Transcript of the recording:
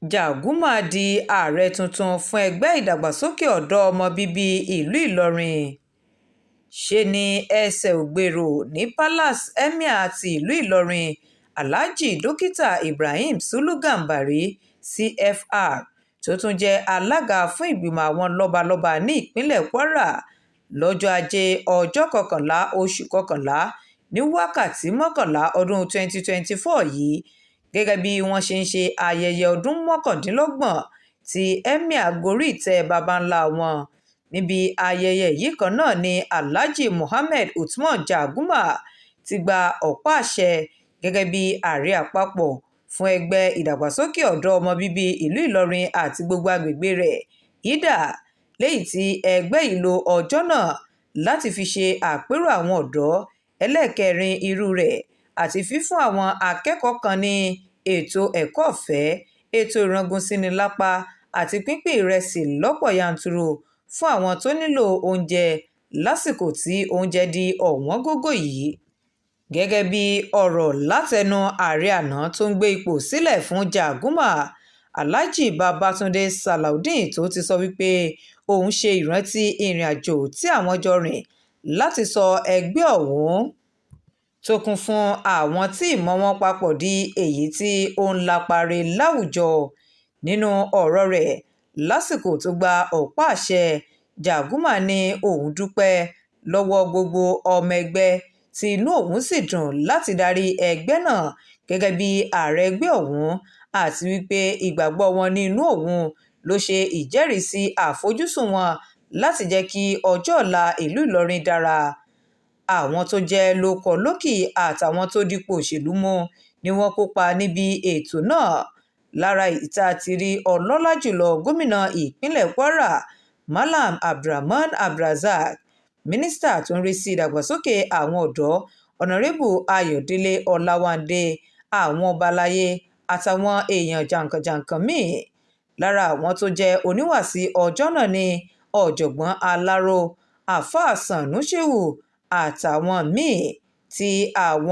Jàgùmà di ààrẹ tuntun fún ẹgbẹ́ ìdàgbàsókè ọ̀dọ́ ọmọ bíbí ìlú Ìlọrin. Ṣe ní ẹsẹ̀ ò gbèrò ní Palace Emir ti ìlú Ìlọrin, Aláàjì Dókítà Ibrahim Sulu Gambari CFR, tó tún jẹ́ alága fún ìgbìmọ̀ àwọn lọ́balọ́ba ní ìpínlẹ̀ Kwara, lọ́jọ́ Ajé, ọjọ́ kọkànlá oṣù kọkànlá ní wákàtí mọ́kànlá ọdún 2024 yìí, gẹ́gẹ́ bí wọ́n ṣe ń ṣe ayẹyẹ ọdún 29 tí Emir gorí ìtẹ́ baba ńlá wọn. Níbi ayẹyẹ yìí kan náà ni Alhaji Muhammed Uthman Jaguma ti gba ọ̀pá àṣẹ gẹ́gẹ́ bí ààrẹ àpapọ̀ fún ẹgbẹ́ ìdàgbàsókè ọ̀dọ́ ọmọ bíbí ìlú Ìlọrin àti gbogbo agbègbè rẹ̀, YIDA, léyìí tí ẹgbẹ́ yìí lo ọjọ́ náà láti fi ṣe àpérò àwọn ọ̀dọ́ ẹlẹ́ẹ̀kẹrin irú rẹ̀ àti fífún àwọn akẹ́kọ̀ọ́ kan ní ètò ẹ̀kọ́ ọ̀fẹ́, ètò ìrangun-sí-ni-lápá àti pínpín ìrẹsì lọ́pọ̀ yanturu fún àwọn tó nílò oúnjẹ lásìkò tí oúnjẹ di ọ̀wọ́ngógó yìí. Gẹ́gẹ́ bí ọ̀rọ̀ látẹnu ààrẹ àná tó ń gbé ipò sílẹ̀ fún Jàgùmà, Alhaji Babàtúndé Salaudeen, tó ti sọ wípé òun ṣe ìrántí ìrìnàjò tí àwọn jọ rìn láti sọ ẹgbẹ́ ọ̀hún tó kún fún àwọn tí ìmọ̀ wọn papọ̀ di èyí tí ó ń lapa rẹ̀ láwùjọ. Nínú ọ̀rọ̀ rẹ̀ lásìkò tó gba ọ̀pá àṣẹ, Jàgùmà ní òun dúpẹ́ lọ́wọ́ gbogbo ọmọ ẹgbẹ́ tí inú òun sì dùn láti darí ẹgbẹ́ náà gẹ́gẹ́ bí ààrẹ ẹgbẹ́ ọ̀hún, àti wípé ìgbàgbọ́ wọn nínú òun ló ṣe ìjẹ́ríìsí àfojúsùn wọn láti jẹ́ kí ọjọ́ ọ̀la ìlú Ìlọrin dára. Àwọn tó jẹ́ lóko-lókì àtàwọn tó dipò òṣèlú mú ni wọ́n kópa níbi ètò náà. Lára èyí tá a ti rí ọlọ́lá jù lọ gómìnà ìpínlẹ̀ Kwara, Mallam Abdulrahman Abdulrazaq, mínísítà tó ń rí sí ìdàgbàsókè àwọn ọ̀dọ́, Ọ̀nàrẹ́bù Ayọ̀dẹ̀lẹ̀ Ọ̀làwándé, àwọn ọba àlàyé àtàwọn èèyàn jàǹkànjàǹkàn mí-ín. Lára àwọn tó jẹ́ oníwàásí ọjọ́ náà ni Ọ̀jọ̀gbọ́n Aláró, Àáfáà Sànú Shehu àtàwọn mí-ín tí àwọn.